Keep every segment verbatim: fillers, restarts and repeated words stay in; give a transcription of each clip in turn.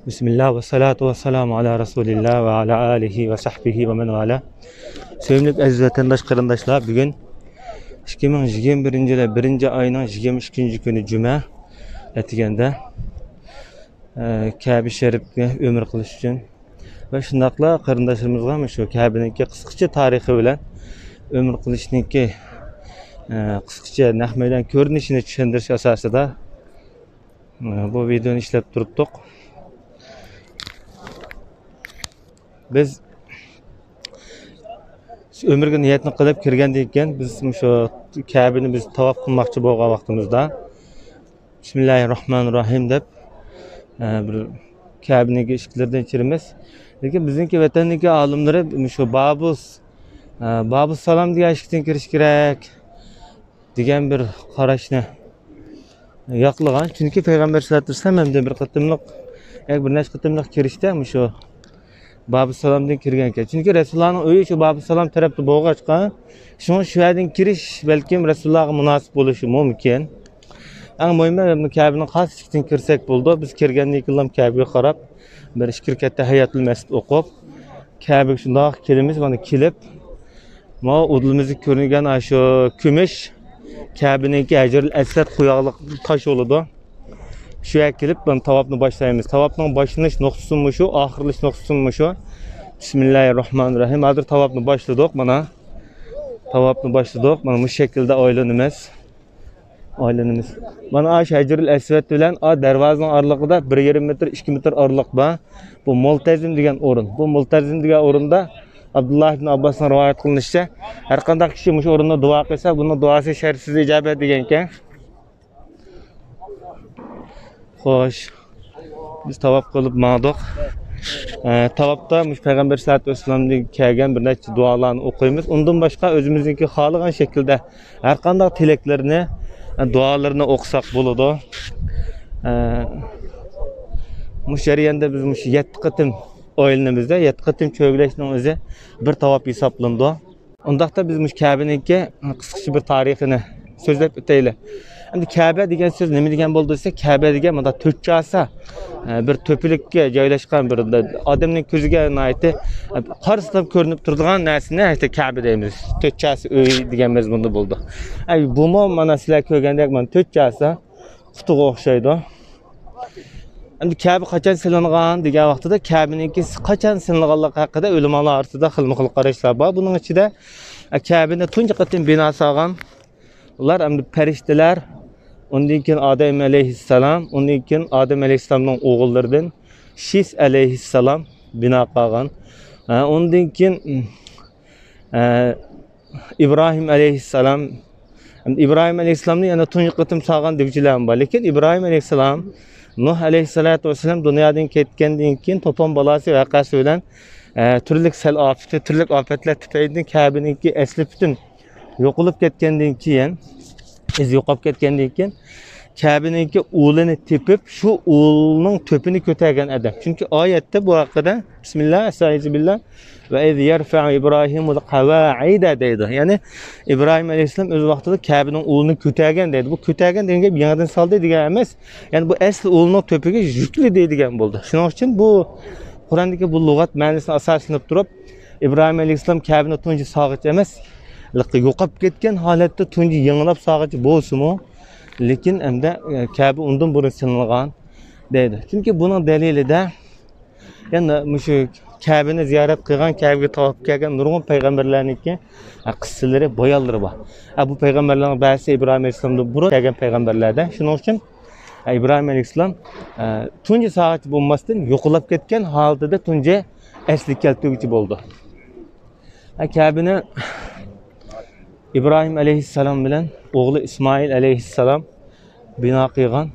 بىسمىللا ۋەسسالاتۇ ۋەسسالامۇ ئالا رەسۇلىللا ۋە ئالا ئالىھى ۋە سەھبىھى ۋە مەن ۋالا. سۆيۈملۈك ئەزىز ۋەتەنداش قېرىنداشلار، بۈگۈن ئىككى مىڭ يىگىرمە بىرىنچى يىلى بىرىنچى ئاينىڭ يىگىرمە ئىككىنچى كۈنى جۈمە، ئەتىگەندە، ئە، كەبە شەرىپكە ئۆمرە قىلىش ئۈچۈن ۋە شۇنداقلا قېرىنداشلىرىمىزغا مۇشۇ كەبىنىڭكى قىسقىچە تارىخى بىلەن ئۆمرە قىلىشنىڭكى، ئە، قىسقىچە نەق مەيدان كۆرۈنۈشىنى چۈشەندۈرۈش ئاساسىدا، ئە، بۇ ۋىدېئونى ئىشلەپ تۇرۇپتۇق. بىز ئۆمرىگە نىيەتنى قىلىپ كىرگەندىن كېيىن، بىز مۇشۇ كەبىنى بىز تاۋاپ قىلماقچى بولغان ۋاقتىمىزدا، بىسمىللاھىررەھمانىررەھىم دەپ، ئە، بىر كەبىنىڭكى ئىشىكلىرىدىن كىرىمىز. لېكىن بىزنىڭكى ۋەتەندىكى ئالىملىرى مۇشۇ بابۇس، ئە، بابۇسسالام دېگەن ئىشىكتىن كىرىش كېرەك دېگەن بىر قاراشنى ياقلىغان. چۈنكى پەيغەمبەر سەللەللاھۇ ئەلەيھى ۋەسەللەم ھەمدە بىر قېتىملىق، ياكى بىر نەچچە قېتىملىق كىرىشتە مۇشۇ بابۇسسالامدىن كىرگەنكەن. چۈنكى رەسۇلۇللانىڭ ئۆيى شۇ بابۇسسالام تەرەپتە بولغاچقا، شۇڭا شۇ يەردىن كىرىش بەلكىم رەسۇلۇللاغا مۇناسىپ بولۇشى مۇمكىن. ئەڭ مۇھىمى، كەبىنىڭ قايسى ئىشىكتىن كىرسەك بولىدۇ. بىز كىرگەندىن كېيىنلا كەبىگە قاراپ، بىر ئىككى رەكەتتە تەھىياتۇل مەسجىد ئوقۇپ، كەبىگە شۇنداق كېلىمىز، مانا كېلىپ، ماۋۇ ئۇدۇلىمىزدا كۆرۈنگەن ئاشۇ كۈمۈش كەبىنىڭكى ھەجەرۇل ئەسۋەد قويۇقلۇق تاش بولىدۇ. شۇ يەرگە كېلىپ، مانا تاۋاپنى باشلايمىز. تاۋاپنىڭ باشلىنىش نۇقتىسى مۇشۇ، ئاخىرلىشىش نۇقتىسى مۇشۇ. بىسمىللاھىررەھمانىررەھىم. ھازىر تاۋاپنى باشلىدۇق، مانا. تاۋاپنى باشلىدۇق. مانا مۇشۇ شەكىلدە ئايلىنىمىز. ئايلىنىمىز. مانا ئاشۇ ھەجەرۇل ئەسۋەد بىلەن ئا دەرۋازىنىڭ ئارىلىقىدا بىر يېرىم مېتىر، ئىككى مېتىر ئارىلىق بار. بۇ مۇلتەزىم دېگەن ئورۇن. بۇ مۇلتەزىم دېگەن ئورۇندا ئابدۇللا ئىبن ئابباستىن رىۋايەت قىلىنىشىچە، ھەر قانداق كىشى مۇشۇ ئورۇندا دۇئا قىلسا، بۇنىڭ دۇئاسى شەرتسىز ئىجابەت دېگەنكەن. خوش. بىز تاۋاپ قىلىپ ماڭدۇق. ئە، تاۋاپتا مۇشۇ پەيغەمبەر سەللەللاھۇ ئەلەيھى ۋەسەللەمدىن كەلگەن بىر نەچچە دۇئالارنى ئوقۇيمىز. ئۇندىن باشقا ئۆزىمىزنىڭكى خالىغان شەكىلدە ھەر قانداق تىلەكلىرىنى، ئە، دۇئالىرىنى ئوقۇساق بولىدۇ. ئە، مۇشۇ جەرياندا بىز مۇشۇ يەتتە قېتىم ئايلىنىمىزدا، يەتتە قېتىم چۆگىلەشنىڭ ئۆزى بىر تاۋاپ ھېسابلىنىدۇ. ئۇنداقتا بىز مۇشۇ كەبىنىڭكى قىسقىچە بىر تارىخىنى سۆزلەپ ئۆتەيلى. ئەمدى كەبە دېگەن سۆز نېمە دېگەن بولدى دېسە، كەبە دېگەن مۇنداق تۆت چاسا، ئە، بىر تۆپىلىككە جايلاشقان، بىر ئادەمنىڭ كۆزىگە ناھايىتى، ئە، قارىسىلا كۆرۈنۈپ تۇرىدىغان نەرسىنى ھەتتا كەبە دەيمىز. تۆت چاسا ئۆي دېگەن مەزمۇندا بولىدۇ. ئەي، بۇمۇ مانا سىلەر كۆرگەندەك مانا تۆت چاسا قۇتىغا ئوخشايدۇ. ئەمدى كەبە قاچان سېلىنغان دېگەن ۋاقتىدا، كەبىنىڭكى قاچان سېلىنغانلىقى ھەققىدە ئۆلىمالار ئارىسىدا خىلمۇ خىل قاراشلار بار. بۇنىڭ ئىچىدە، ئە، كەبىنى تۇنجى قېتىم بىنا سالغان ئۇلار ئەمدى پەرىشتىلەر، ئۇندىن كېيىن ئادەم ئەلەيھىسسالام، ئۇندىن كېيىن ئادەم ئەلەيھىسسالامنىڭ ئوغۇللىرىدىن شىس ئەلەيھىسسالام بىنا قىلغان. ئە، ئۇندىن كېيىن، ئە، ئىبراھىم ئەلەيھىسسالام، ئىبراھىم ئەلەيھىسسالامنى يەنە تۇنجى قېتىم سالغان دېگۈچىلەرمۇ بار. لېكىن ئىبراھىم ئەلەيھىسسالام نۇھ ئەلەيھىسسالاتۇ ۋەسسالام دۇنيادىن كەتكەندىن كېيىن توپان بالاسى ۋەقەسى بىلەن، ئە، تۈرلۈك سەل ئاپىتى، تۈرلۈك ئاپەتلەر تۈپەيلىدىن كەبىنىڭكى ئەسلى پۈتۈن يوقىلىپ كەتكەندىن كېيىن، ئىز يوقاپ كەتكەندىن كېيىن، كەبىنىڭكى ئۇلىنى تېپىپ، شۇ ئۇلنىڭ تۆپىنى كۆتەرگەن ئادەم. چۈنكى ئايەتتە بۇ ھەققىدە، بىسمىللا، ئەستەئىزۇ بىللا، ۋە ئىز يەرفەئۇ ئىبراھىمۇل قەۋائىدە دەيدۇ. يەنى ئىبراھىم ئەلەيھىسسالام ئۆز ۋاقتىدا كەبىنىڭ ئۇلىنى كۆتەرگەن دەيدۇ. بۇ كۆتەرگەن دېگەن گەپ يېڭىدىن سالدى دېگەن ئەمەس. يەنى بۇ ئەسلى ئۇلنىڭ تۆپىگە يۈكلىدى دېگەن بولدى. شۇنىڭ ئۈچۈن بۇ قۇراندىكى بۇ لۇغەت مەنىسىنى ئاساس قىلىپ تۇرۇپ، ئىبراھىم ئەلەيھىسسالام كەبىنى تۇنجى سالغۇچى ئەمەس، يوقاپ كەتكەن ھالەتتە تۇنجى يېڭىلاپ سالغۇچى بولسىمۇ، لېكىن ئەمدى، ئە، كەبە ئۇندىن بۇرۇن سېلىنغان دەيدۇ. چۈنكى بۇنىڭ دەلىلىدە يەنە مۇشۇ كەبىنى زىيارەت قىلغان، كەبىگە تاۋاپ كەلگەن نۇرغۇن پەيغەمبەرلەرنىڭكى، ئە، قىسسىلىرى، بايانلىرى بار. ئە، بۇ پەيغەمبەرلەرنىڭ بەزىسى ئىبراھىم ئەلەيھىسسالامدىن بۇرۇن كەلگەن پەيغەمبەرلەردىن. شۇنىڭ ئۈچۈن ئىبراھىم ئەلەيھىسسالام، ئە، تۇنجى سالغۇچى بولماستىن، يوقىلاپ كەتكەن ھالىتىدە تۇنجى ئەسلىگە كەلتۈرگۈچى بولىدۇ. ئە، كەبىنى ئىبراھىم ئەلەيھىسسالام بىلەن ئوغلى ئىسمائىل ئەلەيھىسسالام بىنا قىلغان.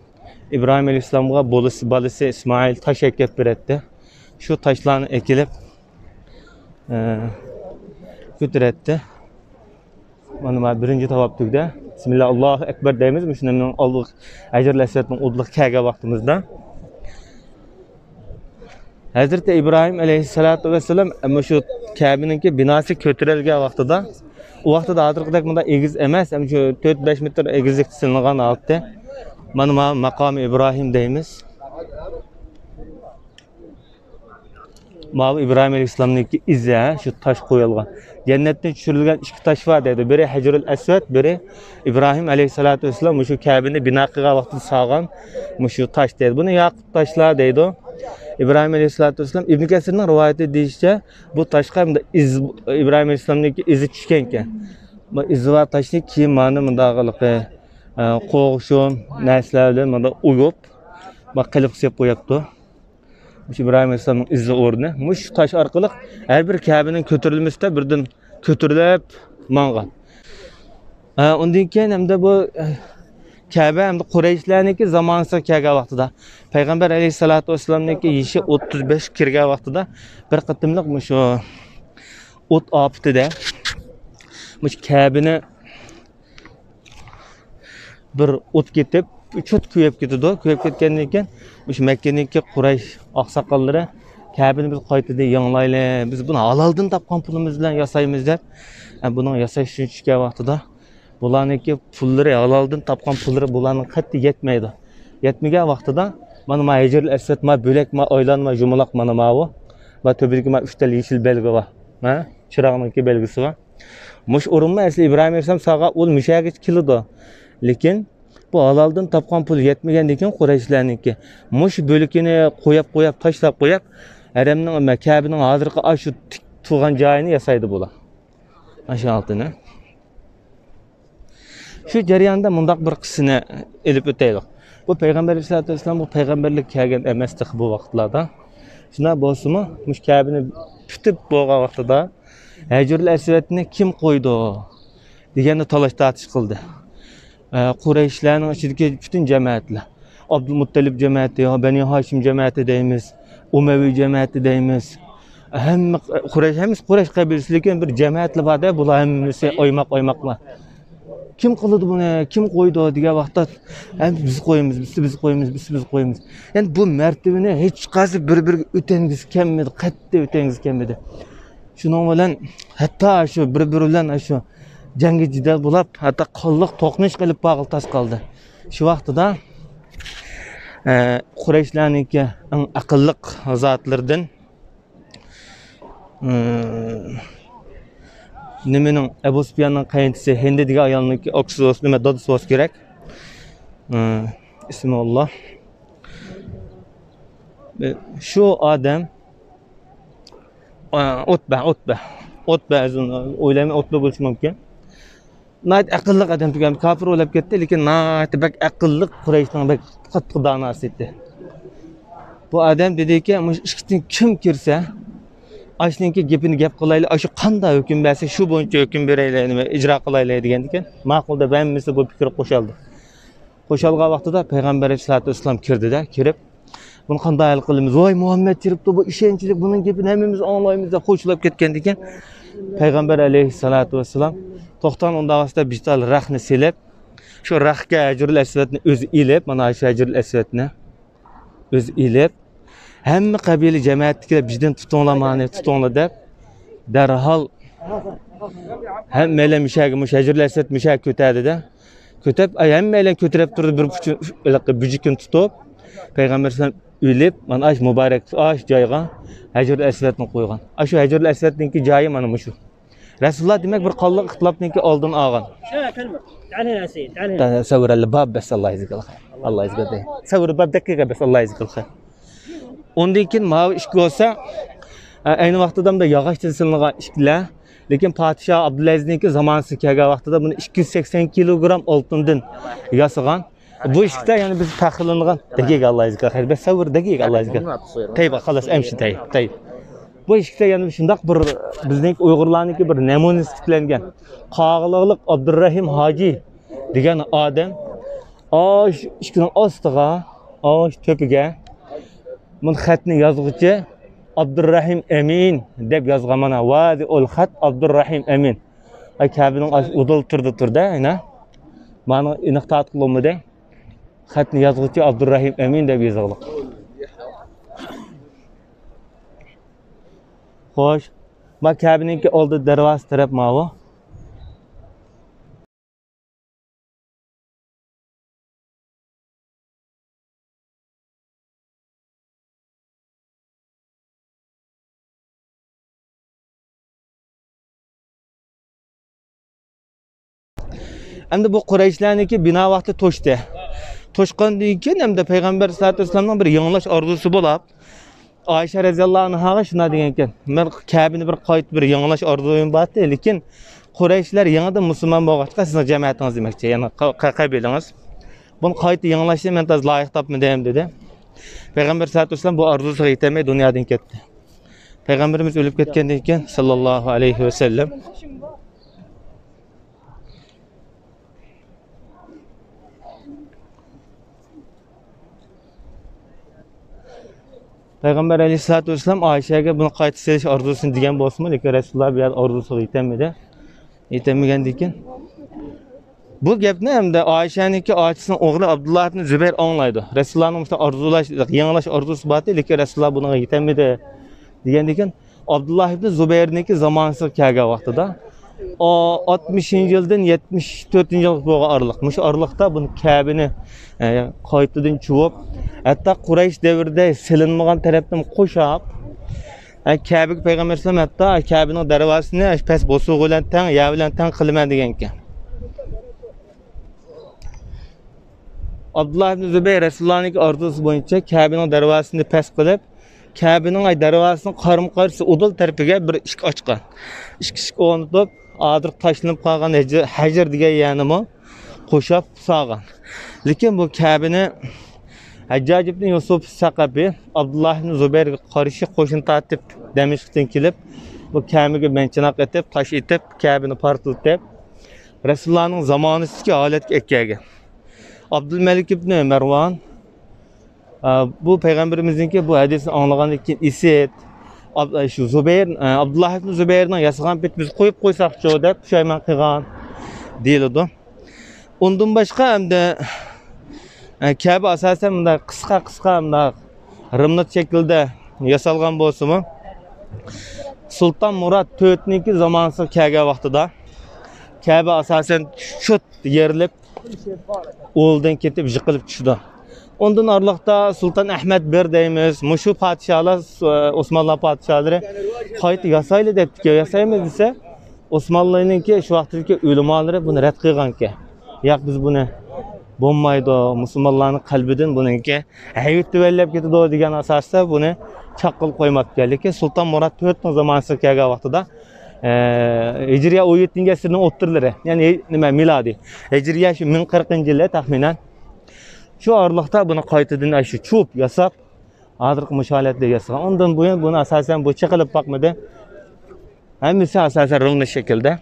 ئىبراھىم ئەلەيھىسسالامغا بولىسى، بالىسى ئىسمائىل تاش ئەكەپ بېرەتتى. شۇ تاشلارنى ئەكېلىپ، ئە، كۆتۈرەتتى. مانا، مانا بىرىنچى تاۋاپ تۈگدى. بىسمىللا، ئاللاھۇ ئەكبەر دەيمىز. مۇشۇنىڭ ئالدى ھەجەرۇل ئەسۋەدنىڭ ئالدىغا كەلگەن ۋاقتىمىزدا. ھەزرىتى ئىبراھىم ئەلەيھىسسالاتۇ ۋەسسالام مۇشۇ كەبىنىڭكى بىناسى كۆتۈرۈلگەن ۋاقتىدا، ئۇ ۋاقتىدا ھازىرقىدەك مۇنداق ئېگىز ئەمەس، ھەم شۇ تۆت بەش مېتىر ئېگىزلىكتە سېلىنغان ھالەتتە. مانا، مانا ماقامى ئىبراھىم دەيمىز. ماۋۇ ئىبراھىم ئەلەيھىسسالامنىڭكى ئىزى، ھە، شۇ تاش قويۇلغان. جەننەتتىن چۈشۈرۈلگەن ئىككى تاش بار دەيدۇ. بىرى ھەجرۇل ئەسۋەد، بىرى ئىبراھىم ئەلەيھىسسالاتۇ ۋەسسالام مۇشۇ كەبىنى بىنا قىلغان ۋاقتىدا سالغان مۇشۇ تاش دەيدۇ. بۇنى ياقۇت تاشلار دەيدۇ. ئىبراھىم ئەلەيھىسسالاتۇ ۋەسسالام، ئىبن كەسىرنىڭ رىۋايىتى دېيىشىچە، بۇ تاشقا ئىز، ئىبراھىم ئەلەيھىسسالامنىڭكى ئىزى چۈشكەنكەن. بۇ ئىزى بار تاشنى كېيىن مانا مۇنداقلىقى، ئە، قوغۇشۇن نەرسىلەر بىلەن مۇنداق ئويۇپ، بۇ قېلىپقا سېلىپ قويۇپتۇ. مۇشۇ ئىبراھىم ئەلەيھىسسالامنىڭ ئىزى ئورنى. مۇشۇ تاش ئارقىلىق ھەر بىر كەبىنىڭ كۆتۈرۈلمىسىدە بىردىن كۆتۈرۈلۈپ ماڭغان. ھە، ئۇندىن كېيىن ھەمدە بۇ، ئە، كەبە ھەمدە قۇرەيشلەرنىڭكى زامانىسىغا كەلگەن ۋاقتىدا، پەيغەمبەر ئەلەيھىسسالاتۇ ۋەسسالامنىڭكى يېشى ئوتتۇز بەشكە كىرگەن ۋاقتىدا بىر قېتىملىق مۇشۇ ئوت ئاپىتىدە مۇشۇ كەبىنى بىر ئوت كېتىپ، چوت كۆيۈپ كېتىدۇ. كۆيۈپ كەتكەندىن كېيىن، مۇشۇ مەككىنىڭكى قۇرەيش ئاقساقاللىرى، «كەبىنى بىز قايتىدىن يېڭىلايلى، بىز بۇنى ھالالدىن تاپقان پۇلىمىز بىلەن ياسايمىز» دەپ، ھە، بۇنىڭ ياساش ئۈچۈن چۈشكەن ۋاقتىدا، بۇلارنىڭكى پۇللىرى، ھالالدىن تاپقان پۇللىرى بۇلارنىڭ قەتئىي يەتمەيدۇ. يەتمىگەن ۋاقتىدا، مانا، ما ھەجەرۇل ئەسۋەد، ما بۆلەك، ما ئايلانما يۇمىلاق، مانا ماۋۇ. ما تۈبىدىكى ما ئۈچ تال يېشىل بەلگە بار. ھە؟ چىراغنىڭكى بەلگىسى بار. مۇشۇ ئورۇنمۇ ئەسلى ئىبراھىم ئەلەيھىسسالام ساغا ئۇل مۈشەگىچە كېلىدۇ. لېكىن بۇ ھالالدىن تاپقان پۇل يەتمىگەندىن كېيىن قۇرەيشلەرنىڭكى مۇشۇ بۆلىكىنى قويۇپ، قويۇپ، تاشلاپ قويۇپ، ھەرەمنىڭ، كەبىنىڭ ھازىرقى ئاشۇ تىك تۇرغان جايىنى ياسايدۇ بۇلار. ئاشۇ ئالتىنى. شۇ جەرياندا مۇنداق بىر قىسسىنى ئېلىپ ئۆتەيلى. بۇ پەيغەمبەر ئەلەيھىسسالاتۇ ۋەسسالام بۇ پەيغەمبەرلىك كەلگەن ئەمەس تېخى بۇ ۋاقىتلاردا. شۇنداق بولسىمۇ، مۇشۇ كەبىنى پۈتۈپ بولغان ۋاقتىدا، «ھەجرۇل ئەسۋەدنى كىم قويدى؟» دېگەندە تالاش تارتىش قىلدى. ئە، قۇرەيشلەرنىڭ ئىچىدىكى پۈتۈن جەمەتلەر، ئابدۇلمۇتتەلىپ جەمەتى، يا بەنى ھاشىم جەمەتى دەيمىز، ئۇمەۋى جەمەتى دەيمىز. ھەممە قۇرەيش، ھەممىسى قۇرەيش قەبىلىسى، لېكىن بىر جەمەتلا بار-دە، بۇلار ھەممىسى ئايماق-ئايماقلار. «كىم قىلىدۇ بۇنى؟ كىم قويدى؟» دېگەن ۋاقىتتا، «ھە، بىز قويىمىز، بىز، بىز قويىمىز، بىز، بىز قويىمىز.» يەنى بۇ مەرتىۋىنى ھېچقايسى بىر-بىرىگە ئۆتەنگۈسى كەلمىدى، قەتئىي ئۆتەنگۈسى كەلمىدى. شۇنىڭ بىلەن ھەتتا شۇ بىر-بىرى بىلەن شۇ جەڭگى جېدەل بولاپ، ھەتتا قانلىق توقۇنۇش قىلىپ بارغىلى تاس قالدى. شۇ ۋاقتىدا، ئە، قۇرەيشلەرنىڭكى ئەڭ ئەقىللىق زاتلىرىدىن، ئە، نېمىنىڭ، ئەبۇ سۇپياننىڭ قېيىنچىسى ھىندى دېگەن ئايالنىڭكى ئاكىسى بولسا، نېمە، دادىسى بولسا كېرەك. ئە، ئىسمى ئاللا. شۇ ئادەم، ئا، ئۇتبە، ئۇتبە. ئۇتبە، ئۆزۈم ئويلايمەن، ئۇتبە بولۇشى مۇمكىن. ناھايىتى ئەقىللىق ئادەم تۈگەن، كاپىر ئۆلۈپ كەتتى، لېكىن ناھايىتى بەك ئەقىللىق، قۇرەيشنىڭ بەك قاتتىق داناسى ئىدى. بۇ ئادەم دېدىكى، مۇشۇ ئىككىدىن كىم كىرسە، ئاشۇنىڭكى گېپىنى گەپ قىلايلى، ئاشۇ قانداق ھۆكۈم بەرسە، شۇ بويىچە ھۆكۈم بېرەيلى، نېمە، ئىجرا قىلايلى دېگەندىكىن، ماقۇل دەپ ھەممىسى بۇ پىكىرگە قوشالدى. قوشالغان ۋاقتىدا پەيغەمبەر ئەلەيھىسسالاتۇ ۋەسسالام كىردى-دە، كىرىپ، «بۇنى قانداق ھەل قىلىمىز؟ ۋاي، مۇھەممەد كىرىپتۇ، بۇ ئىشەنچلىك، بۇنىڭ گېپىنى ھەممىمىز ئاڭلايمىز» دەپ خوشلاپ كەتكەندىن كېيىن، پەيغەمبەر ئەلەيھىسسالاتۇ ۋەسسالام، «توختاڭ، ئۇنداق بولسا» دەپ، بىر تال رەخنە سېلىپ، شۇ رەخكە ھەجرۇل ئەسۋەدنى ئۆزى ئېلىپ، مانا شۇ ھەجرۇل ئەسۋەدنى ئۆزى ئېلىپ، ھەممە قەبىلە جەمەتتىكىلەر بىردىن تۇتۇڭلار، مانى تۇتۇڭلار دەپ، دەرھال ھەممەيلەن مۇشەگە، مۇشۇ ھەجرۇل ئەسۋەد مۇشەگە كۆتەردى-دە. كۆتەپ، ئاي، ھەممەيلەن كۆتۈرۈپ تۇردى، بىر پۇچى، ھېلىقى بۈجۈكىنى تۇتۇپ، پەيغەمبەر ئەلەيھىسسالام ئۆلۈپ، مانا ئاشۇ مۇبارەك، ئاشۇ جايغا ھەجرۇل ئەسۋەدنى قويغان. ئاشۇ ھەجرۇل ئەسۋەدنىڭكى جايى مانا مۇشۇ. رەسۇلۇللا دېمەك بىر قانلىق ئىختىلاپنىڭكى ئالدىنى ئالغان. شۇ كەلمە. تعال هنا يا سيد، تعال هنا. سەۋر بەس، بەس، ئاللا يەزىكىل خەير. ئاللا يەزىكىل خەير. سەۋر بەس، دەقىقە بەس، ئاللا يەزىكىل خەير. ئۇندىن كېيىن ماۋۇ ئىككى بولسا، ئە، ئەينى ۋاقتىدا مۇنداق ياغاچتىن سېلىنغان ئىككىلەر. لېكىن پادىشاھ ئابدۇلئەزىزنىڭكى زامانىسىغا كەلگەن ۋاقتىدا بۇنى ئىككى يۈز سەكسەن كىلوگرام ئالتۇندىن ياسىغان. بۇ ئىككىدە يەنە بىز پەخىرلىنىدىغان دەقىقە، ئاللا يەزىكىل خەير. بەس، سەۋر، دەقىقە، ئاللا يەزىكىل. تەييىب، خالاس، ئەمشى، تەييىب، تەييىب. بۇ ئىككىدە يەنە شۇنداق بىر بىزنىڭ ئۇيغۇرلارنىڭكى بىر نەمۇنىسى تىكلەنگەن قاغىلىقلىق ئابدۇرەھىم ھاجى دېگەن ئادەم ئاشۇ ئىككىنىڭ ئاستىغا، ئاشۇ تۆپىگە مۇنۇ خەتنى يازغۇچى ئابدۇرەھىم ئەمىن دەپ يازغان، مانا، ۋادىئۇل خەت ئابدۇرەھىم ئەمىن. ئاي، كەبىنىڭ ئاشۇ ئۇدۇل تۈردە تۇردا، ئەنە. مانا ئېنىق تارتقىلى بولمىدى. خەتنى يازغۇچى ئابدۇرەھىم ئەمىن دەپ يېزىقلىق. خوش. ما كەبىنىڭكى ئالدى دەرۋازا تەرەپ ماۋۇ. ئەمدى بۇ قۇرەيشلەرنىڭكى بىنا ۋاقتى توشتى. توشقاندىن كېيىن ئەمدى پەيغەمبەر سەللەللاھۇ ئەلەيھى ۋەسەللەمنىڭ بىر يېڭىلاش ئارزۇسى بولاپ، ئائىشە رەزىياللاھۇ ئەنھاغا شۇنداق دېگەنكەن، مەن كەبىنى بىر قايتا بىر يېڭىلاش ئارزۇيۇم بارتى، لېكىن قۇرەيشلەر يېڭىدىن مۇسۇلمان بولغاچقا سىزنىڭ جەمەتىڭىز دېمەكچى، يەنى قە-، قە-، قەبىلىڭىز. بۇنى قايتا يېڭىلاشنى مەن تازا لايىق تاپمىدىم دېدى. پەيغەمبەر سەللەللاھۇ ئەلەيھى ۋەسەللەم بۇ ئارزۇسىغا يېتەلمەي دۇنيادىن كەتتى. پەيغەمبىرىمىز ئۆلۈپ كەتكەندىن كېيىن سەللەللاھۇ ئەلەيھى ۋەسەللەم پەيغەمبەر ئەلەيھىسسالاتۇ ۋەسسالام ئائىشەگە بۇنى قايتا سېلىش ئارزۇسىنى دېگەن بولسىمۇ، لېكىن رەسۇلۇللا بۇ يەردە ئارزۇسىغا يېتەلمىدى. يېتەلمىگەندىن كېيىن بۇ گەپنى ھەمدە ئائىشەنىڭكى ئاچىسىنىڭ ئوغلى ئابدۇللا ئىبنى زۇبەير ئاڭلايدۇ. رەسۇلۇللانىڭ مۇشۇنداق ئارزۇلاش، يېڭىلاش ئارزۇسى بارتى، لېكىن رەسۇلۇللا بۇنىڭغا يېتەلمىدى دېگەندىن كېيىن، ئابدۇللا ئىبنى زۇبەيرنىڭكى زامانىسىغا كەلگەن ۋاقتىدا، ئا-، ئاتمىشىنچى يىلدىن يەتمىش تۆتىنچى يىلغا بولغان ئارىلىق. مۇشۇ ئارىلىقتا بۇنى كەبىنى، ئە، قايتىدىن چۇۋۇپ، ھەتتا قۇرەيش دەۋرىدە سېلىنمىغان تەرەپتىن قوشاپ، ئە، كەبىگە پەيغەمبەر ئەلەيھىسسالام ھەتتا كەبىنىڭ دەرۋازىسىنى پەس بوسۇغا بىلەن تەڭ، يەر بىلەن تەڭ قىلىمەن دېگەنكەن. ئابدۇللا ئىبنى زۇبەير رەسۇلۇللانىڭكى ئارزۇسى بويىچە كەبىنىڭ دەرۋازىسىنى پەس قىلىپ، كەبىنىڭ ئاي دەرۋازىسىنىڭ قارىمۇ قارشىسى ئۇدۇل تەرىپىگە بىر ئىشىك ئاچقان. ئىشىك، ئىشىك ئورنىتىپ، ھازىر تاشلىنىپ قالغان ھەجىر، ھەجىر دېگەن يەرنىمۇ قوشاپ سالغان. لېكىن بۇ كەبىنى ھەججاج ئىبنى يۈسۈپ سەقەپى ئابدۇللا ئىبنى زۇبەيرگە قارشى قوشۇن تارتىپ، دەمىشقتىن كېلىپ، بۇ كەبىگە مەنچىنىق ئېتىپ، تاش ئېتىپ، كەبىنى پارتلىتىپ، رەسۇلۇللانىڭ زامانىسىدىكى ھالەتكە ئەكەلگەن. ئابدۇلمەلىك ئىبنى مەرۋان، ئە، بۇ پەيغەمبىرىمىزنىڭكى بۇ ھەدىسنى ئاڭلىغاندىن كېيىن ئىسىت، ئاب-، ئە، شۇ زۇبەير، ئە، ئابدۇللا ئىبنى زۇبەيرنىڭ ياسىغان پېتىمىزنى قويۇپ قويساقچۇ دەپ پۇشايمان قىلغان دېيىلىدۇ. ئۇندىن باشقا ئەمدى، ئە، كەبە ئاساسەن مۇنداق قىسقا، قىسقا مۇنداق رىمنىت شەكلىدە ياسالغان بولسىمۇ، سۇلتان مۇرات تۆتنىڭكى زامانىسىغا كەلگەن ۋاقتىدا كەبە ئاساسەن چۇت يېرىلىپ، ئۇلىدىن كېتىپ يىقىلىپ چۈشىدۇ. ئۇندىن ئارىلىقتا سۇلتان ئەھمەد بىر دەيمىز، مۇشۇ پادىشاھلار، ئوسمانلار پادىشاھلىرى قايتا ياسايلى دەپتىكەن، ياسايمىز دېسە، ئوسمانلىنىڭكى شۇ ۋاقىتتىكى ئۆلىمالىرى بۇنى رەت قىلغانىكەن. ياق، بىز بۇنى بولمايدۇ، مۇسۇلمانلارنىڭ قەلبىدىن بۇنىڭكى ھەيۋىتى تۆۋەنلەپ كېتىدۇ دېگەن ئاساستا بۇنى چاققىلى قويماپتىكەن. لېكىن سۇلتان مۇرات تۆتنىڭ زامانىسىغا كەلگەن ۋاقتىدا، ئە، ھىجرىيە ئون يەتتىنچى ئەسىرنىڭ ئوتتۇرىلىرى، يەنى نېمە، مىلادىي ھىجرىيە شۇ مىڭ قىرىقىنچى يىلى تەخمىنەن. شۇ ئارىلىقتا بۇنى قايتىدىن شۇ چۇۋۇپ ياساپ، ھازىرقى مۇشۇ ھالەتتە ياسىغان. ئۇندىن بۇيان بۇنى ئاساسەن بۇ چېقىلىپ باقمىدى. ھەممىسى ئاساسەن رىمنىت شەكىلدە.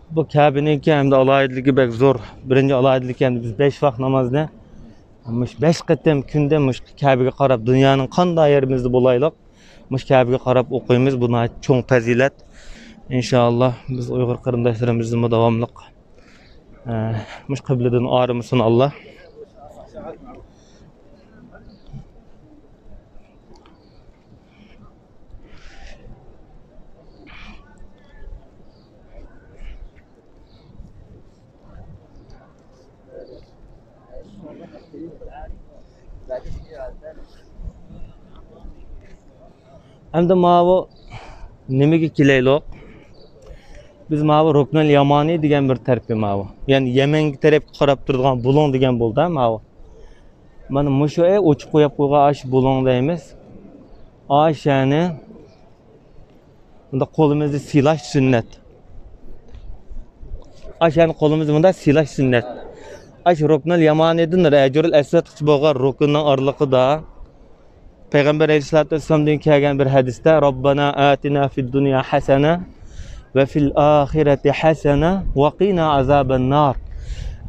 بۇ كەبىنىڭكى ھەمدە ئالاھىدىلىكى بەك زور. بىرىنچى ئالاھىدىلىكى، ھەمدە بىز بەش ۋاق نامازنى مۇشۇ بەش قېتىم كۈندە مۇشۇ كەبىگە قاراپ، دۇنيانىڭ قانداق يېرىمىزدە بولايلۇق، مۇشۇ كەبىگە قاراپ ئوقۇيمىز. بۇ ناھايىتى چوڭ پەزىلەت. ئىنشائاللا، بىز ئۇيغۇر قېرىنداشلىرىمىزنىمۇ داۋاملىق، ئە، مۇشۇ قىبلىدىن ئايرىمىسۇن ئاللا. ئەمدى ماۋۇ نېمىگە كېلەيلۇق؟ بىز ماۋۇ رۇكنۇل يامانى دېگەن بىر تەرىپى ماۋۇ. يەنى يەمەنگە تەرەپكە قاراپ تۇرىدىغان بۇلۇڭ دېگەن بولدى ماۋۇ. مانا مۇشۇ ئوچۇق قويۇپ قويغان ئاشۇ بۇلۇڭ دەيمىز. ئاشۇنى بۇنداق قولىمىزنى سىلاش سۈننەت. ئاشۇنى قولىمىزنى بۇنداق سىلاش سۈننەت. ئاشۇ رۇكنۇل يامانىدىن ھەجرۇل ئەسۋەدقىچە بولغان رۇكننىڭ ئارىلىقىدا پەيغەمبەر ئەلەيھىسسالاتۇ ۋەسسالامدىن كەلگەن بىر ھەدىستە، رەببەنا ئاتىنا فىد دۇنيا ھەسەنە ۋە فىل ئاخىرەتى ھەسەنە ۋە قىنا ئازابەن نار.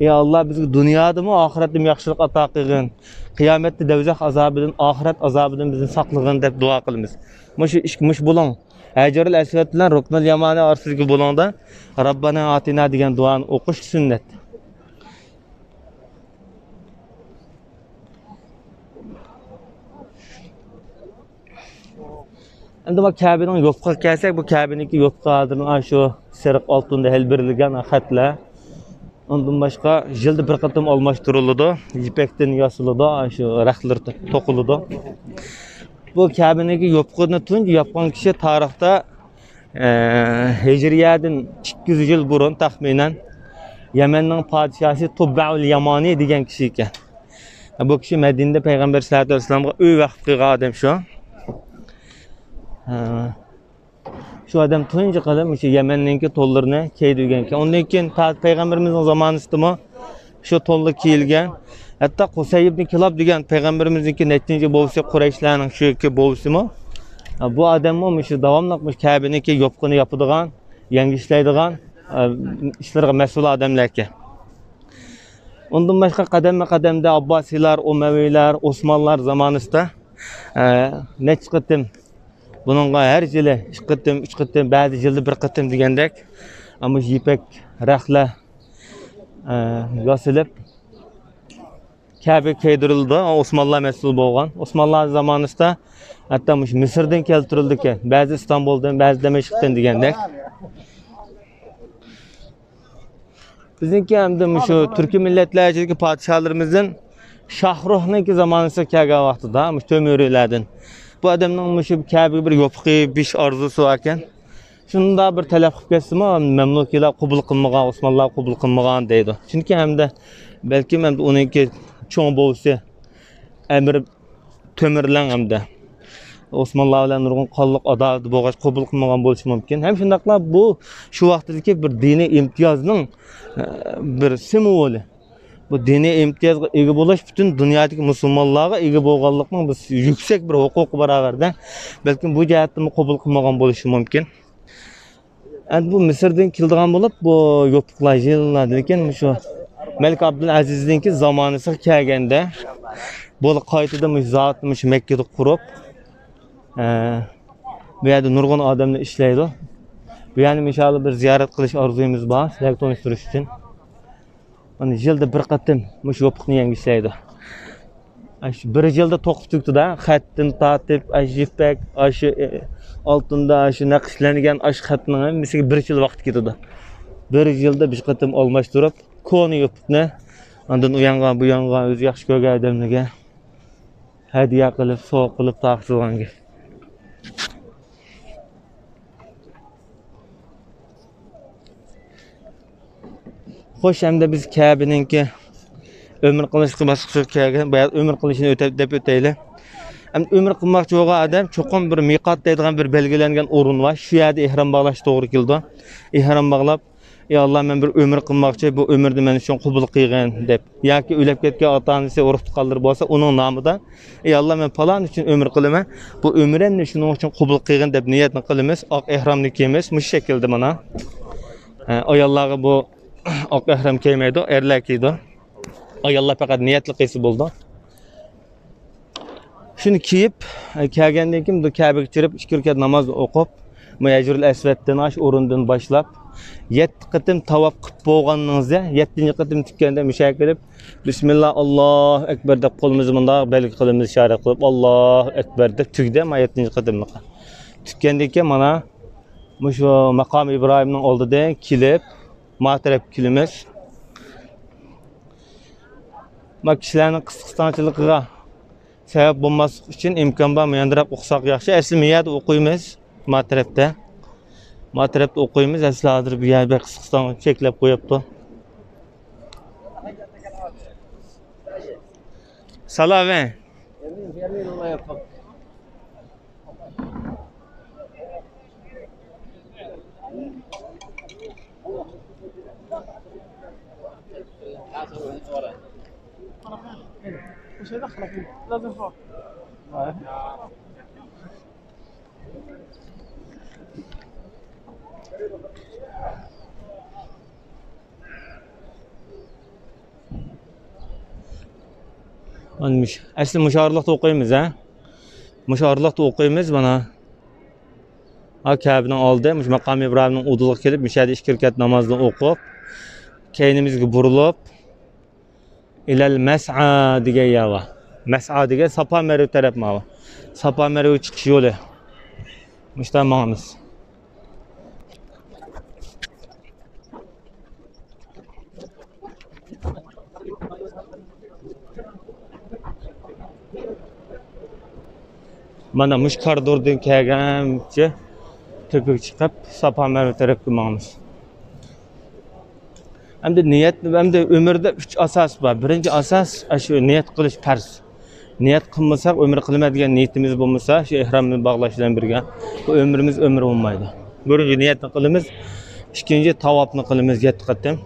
ئى ئاللا، بىزگە دۇنيادىمۇ، ئاخىرەتتىمۇ ياخشىلىق ئاتا قىلغىن. قىيامەتتە دەۋزەخ ئازابىدىن، ئاخىرەت ئازابىدىن بىزنى ساقلىغىن دەپ دۇئا قىلىمىز. مۇشۇ ئىككى، مۇشۇ بۇلۇڭ، ھەجرۇل ئەسۋەد بىلەن رۇكنۇل يامانى ئارىسىدىكى بۇلۇڭدا رەببەنا ئاتىنا دېگەن دۇئانى ئوقۇش سۈننەت. ئەمدى بۇ كەبىنىڭ يوپۇقىغا كەلسەك، بۇ كەبىنىڭكى يوپۇقى ھازىر شۇ سېرىق ئالتۇندا ھەل بېرىلگەن خەتلەر. ئۇندىن باشقا يىلدا بىر قېتىم ئالماشتۇرۇلىدۇ، يىپەكتىن ياسىلىدۇ، شۇ رەختلىرى توقۇلىدۇ. بۇ كەبىنىڭكى يوپۇقىنى تۇنجى ياپقان كىشى تارىختا، ئە، ھىجرىيەدىن ئىككى يۈز يىل بۇرۇن تەخمىنەن يەمەننىڭ پادىشاھى تۇببەئۇل يامانى دېگەن كىشى ئىكەن. بۇ كىشى مەدىنىدە پەيغەمبەر سەللەللاھۇ ئەلەيھى ۋەسەللەمغا ئۆي ۋەقىپ قىلغان ئادەم شۇ. ھە. شۇ ئادەم تۇنجى قېتىم مۇشۇ يەمەننىڭكى تونلىرىنى كىيدۈرگەنكەن. ئۇندىن كېيىن تا پەيغەمبىرىمىزنىڭ زامانىسىدىمۇ شۇ تونلار كىيىلگەن. ھەتتا قۇسەي ئىبن كىلاب دېگەن پەيغەمبىرىمىزنىڭكى نەچچىنچى بوۋىسى، قۇرەيشلەرنىڭ شۇ بوۋىسىمۇ، بۇ ئادەممۇ مۇشۇ داۋاملىق مۇشۇ كەبىنىڭكى يوپۇقىنى ياپىدىغان، يەڭگىشلەيدىغان، ئىشلىرىغا مەسئۇل ئادەملەركەن. ئۇندىن باشقا قەدەممۇ قەدەمدە ئابباسىيلار، ئۇمەۋىيلەر، ئوسمانلار زامانىسىدا، ئە، نەچچە قېتىم بۇنىڭغا ھەر يىلى ئىككى قېتىم، ئۈچ قېتىم، بەزى يىلدا بىر قېتىم دېگەندەك، ئەمما يىپەك رەختلەر، ئە، ياسىلىپ، كەبە كىيدۈرۈلىدۇ. ئوسمانلار مەسئۇل بولغان. ئوسمانلار زامانىسىدا ھەتتا مۇشۇ مىسىردىن كەلتۈرۈلىدىكەن. بەزى ئىستانبۇلدىن، بەزى دىمەشقتىن دېگەندەك. بىزنىڭكى ئەمدى مۇشۇ تۈركىي مىللەتلەر ئىچىدىكى پادىشاھلىرىمىزدىن شاھروخنىڭكى زامانىسىغا كەلگەن ۋاقتىدا، مۇشۇ تۆمۈرىلەردىن، بۇ ئادەمنىڭ مۇشۇ كەبىگە بىر يوپۇقى، بىر ئارزۇسى باركەن. شۇنداق بىر تەلەپ قىلىپ كەتسىمۇ، مەملۇكىيلار قوبۇل قىلمىغان، ئوسمانلار قوبۇل قىلمىغان دەيدۇ. چۈنكى ھەمدە بەلكىم ئەمدى ئۇنىڭكى چوڭ بوۋىسى ئەمىر تۆمۈرلەڭ ھەمدە ئوسمانلار بىلەن نۇرغۇن قانلىق ئاداۋىتى بولغاچ قوبۇل قىلمىغان بولۇشى مۇمكىن. ھەم شۇنداقلا بۇ شۇ ۋاقتىدىكى بىر دىنىي ئىمتىيازنىڭ، ئە، بىر سىمۋولى. بۇ دىنىي ئىمتىيازغا ئىگە بولۇش پۈتۈن دۇنيادىكى مۇسۇلمانلارغا ئىگە بولغانلىقنىڭ بىر يۈكسەك بىر ھوقۇقى باراۋەردە. بەلكىم بۇ جەھەتتىنمۇ قوبۇل قىلمىغان بولۇشى مۇمكىن. ئەمدى بۇ مىسىردىن كېلىدىغان بولۇپ، بۇ يوپۇقلار يىللاردىن كېيىن مۇشۇ مەلىك ئابدۇلئەزىزنىڭكى زامانىسىغا كەلگەندە، بۇ قايتىدىن مۇشۇ زاۋۇتنى مۇشۇ مەككىدە قۇرۇپ، ئە، بۇ يەردە نۇرغۇن ئادەملەر ئىشلەيدۇ. بۇ يەرنى ئىنشائاللا بىر زىيارەت قىلىش ئارزۇيىمىز بار، سىلەرگە تونۇشتۇرۇش ئۈچۈن. مانا يىلدا بىر قېتىم مۇشۇ يوپۇقنى يەڭگۈشلەيدۇ. ئاشۇ بىر يىلدا توقۇپ تۈگىتىدۇ، خەتتىن تارتىپ، ئاشۇ يىپەك، ئاشۇ، ئالتۇندا ئاشۇ نەقىشلەنگەن ئاشۇ خەتنىڭ ھەممىسىگە بىر يىل ۋاقىت كېتىدۇ. بىر يىلدا بىر قېتىم ئالماشتۇرۇپ، كونا يوپۇقنى ئاندىن ئۇ يانغا، بۇ يانغا، ئۆزى ياخشى كۆرگەن ئادەملىرىگە ھەدىيە قىلىپ، سوۋغا قىلىپ تارقىتىدىغان گەپ. خوش، ئەمدى بىز كەبىنىڭكى ئۆمرە قىلىشقا باسقۇچىغا كەلگەن. بايا ئۆمرە قىلىشنى ئۆتەپ، دەپ ئۆتەيلى. ئەمدى ئۆمرە قىلماقچى بولغان ئادەم چوقۇم بىر مىقات دەيدىغان بىر بەلگىلەنگەن ئورۇن بار. شۇ يەردە ئېھرام باغلاش توغرا كېلىدۇ. ئېھرام باغلاپ، ئى ئاللا، مەن بىر ئۆمرە قىلماقچى، بۇ ئۆمرىنى مەن ئۈچۈن قوبۇل قىلغىن، دەپ. ياكى ئۆلۈپ كەتكەن ئاتا-ئانىسى، ئۇرۇق-تۇغقانلىرى بولسا، ئۇنىڭ نامىدا، ئى ئاللا، مەن پالان ئۈچۈن ئۆمرە قىلىمەن، بۇ ئۆمرەمنى شۇنىڭ ئۈچۈن قوبۇل قىلغىن، دەپ نىيەتنى قىلىمىز. ئاق ئېھرامنى كىيىمىز، مۇشۇ شەكىلدە مانا. ئە، ئاياللارغا بۇ ئاق ئېھرام كىيمەيدۇ، ئەرلەر كىيىدۇ. ئاياللار پەقەت نىيەتلىك قىلسا بولىدۇ. شۇنى كىيىپ، ئە، كەلگەندىن كېيىن بۇ كەبىگە كىرىپ، ئىككى رەكەت ناماز ئوقۇپ، بۇ ھەجرۇل ئەسۋەدتىن، ئاشۇ ئورۇندىن باشلاپ، يەتتە قېتىم تاۋاپ قىلىپ بولغانىڭىزدا، يەتتىنچى قېتىم تىككەندە مۇشۇ يەرگە كېلىپ، بىسمىللا، ئاللاھۇ ئەكبەر دەپ قولىمىزنى مۇنداق بەلگە قىلىمىز، ئىشارە قىلىپ، ئاللاھۇ ئەكبەر دەپ تۈگدى، مانا يەتتىنچى قېتىملىقى. تۈگكەندىن كېيىن مانا مۇشۇ ماقام ئىبراھىمنىڭ ئالدىدىن كېلىپ، ما تەرەپكە كېلىمىز. ما كىشىلەرنىڭ قىستىق-قىستاڭچىلىقىغا سەۋەب بولماسلىق ئۈچۈن ئىمكان بار مۇياندىراپ ئوقۇساق ياخشى. ئەسلى مۇيەردە ئوقۇيمىز، ما تەرەپتە. ما تەرەپتە ئوقۇيمىز. ئەسلى ھازىر بۇ يەر بەك قىستىق-قىستاڭ چەكلەپ قويۇپتۇ. سالا ۋەن. مانا مۇش-، ئەسلى مۇشۇ ئارىلىقتا ئوقۇيمىز، ھە؟ مۇشۇ ئارىلىقتا ئوقۇيمىز، مانا. ھا، كەبىنىڭ ئالدى، مۇشۇ ماقام ئىبراھىمنىڭ ئۇدۇلىغا كېلىپ، مۇشۇ يەردە ئىككى رەكەت نامازنى ئوقۇپ، كەينىمىزگە بۇرۇلۇپ، ئىلەل مەسئا دېگەن يەر بار. مەسئا دېگەن ساپا مەرۋە تەرەپ ماۋۇ. ساپا مەرۋە چىقىش يولى. مۇشتا ماڭىمىز. مانا مۇشۇ كارىدوردىن كەلگەنچە تۆپىگە چىقىپ، ساپا مەرۋە تەرەپكە ماڭىمىز. ئەمدى نىيەت، ئەمدى ئۆمۈردە ئۈچ ئاساس بار. بىرىنچى ئاساس، ئاشۇ نىيەت قىلىش پەرز. نىيەت قىلمىساق، ئۆمرە قىلىمەن دېگەن نىيىتىمىز بولمىسا، شۇ ئېھرامنى باغلاش بىلەن بىرگە، بۇ ئۆمرىمىز ئۆمۈر بولمايدۇ. بىرىنچى نىيەتنى قىلىمىز، ئىككىنچى تاۋاپنى قىلىمىز يەتتە قېتىم.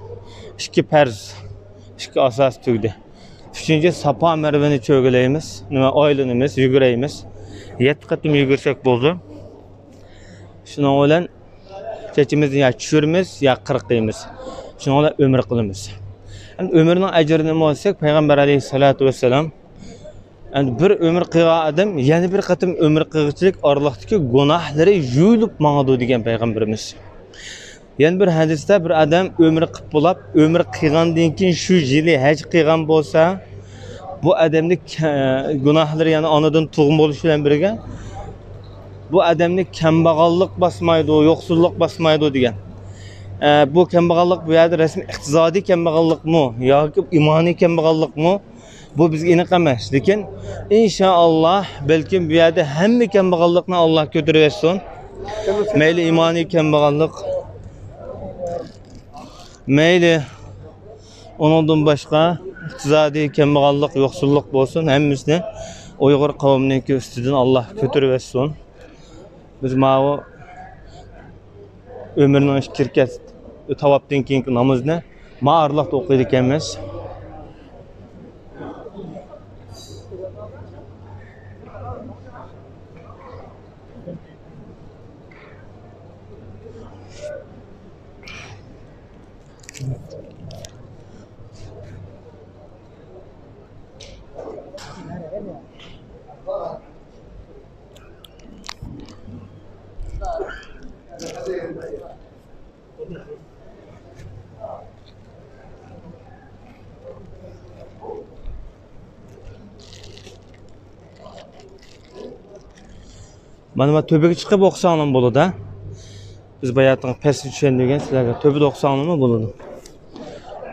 ئىككى پەرز، ئىككى ئاساس تۈگدى. ئۈچىنچى ساپا مەرۋىنى چۆگىلەيمىز، نېمە، ئايلىنىمىز، يۈگۈرەيمىز. يەتتە قېتىم يۈگۈرسەك بولدى. شۇنىڭ بىلەن چېچىمىزنى يا چۈشۈرىمىز، يا قىرقىيمىز. شۇنىڭ بىلەن ئۆمرە قىلىمىز. ئەمدى ئۆمرىنىڭ ئەجرىنى نېمە دېسەك، پەيغەمبەر ئەلەيھىسسالاتۇ ۋەسسالام، ئەمدى بىر ئۆمرە قىلغان ئادەم يەنە بىر قېتىم ئۆمرە قىلغۇچىلىك ئارىلىقتىكى گۇناھلىرى يۇيۇلۇپ ماڭىدۇ دېگەن پەيغەمبىرىمىز. يەنە بىر ھەدىستە بىر ئادەم ئۆمرە قىلىپ بولاپ، ئۆمرە قىلغاندىن كېيىن شۇ يىلى ھەج قىلغان بولسا، بۇ ئادەمنى كە-، گۇناھلىرى يەنە ئانىدىن تۇغما بولۇش بىلەن بىرگە، بۇ ئادەمنى كەمبەغەللىك باسمايدۇ، يوقسۇللۇق باسمايدۇ دېگەن. ئە، بۇ كەمبەغەللىك بۇ يەردە رەسمىي ئىقتىسادىي كەمبەغەللىكمۇ ياكى ئىمانىي كەمبەغەللىكمۇ؟ بۇ بىزگە ئېنىق ئەمەس. لېكىن، ئىنشائاللا، بەلكىم بۇ يەردە ھەممە كەمبەغەللىكنى ئاللا كۆتۈرۈۋەتسۇن. مەيلى ئىمانىي كەمبەغەللىك، مەيلى ئۇنىڭدىن باشقا ئىقتىسادىي كەمبەغەللىك، يوقسۇللۇق بولسۇن، ھەممىسىنى ئۇيغۇر قەۋمىنىڭكى ئۈستىدىن ئاللا كۆتۈرۈۋەتسۇن. بىز ماۋۇ ئۆمرىنىڭ ئىككى رەكەت تاۋاپتىن كېيىنكى نامىزىنى ما ئارىلىقتا ئوقۇيدىكەنمىز. مانا، مانا تۆپىگە چىقىپ ئوقۇساڭلارمۇ بولىدۇ. بىز باياتىنقى پەسلى چۈشەندۈرگەن سىلەرگە. تۆپىدە ئوقۇساڭلارمۇ بولىدۇ.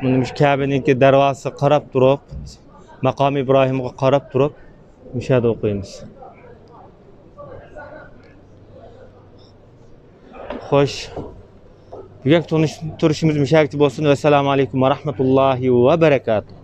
مانا مۇشۇ كەبىنىڭكى دەرۋازىسىغا قاراپ تۇرۇپ، ماقامى ئىبراھىمغا قاراپ تۇرۇپ، مۇشۇ يەردە ئوقۇيمىز. خوش. بۈگۈنكى تونۇش-، تونۇشۇشىمىز مۇشۇ يەرگىچە بولسۇن. ۋەسسالامۇ ئەلەيكۇم ۋە رەھمەتۇللاھى ۋە بەرەكاتۇھ.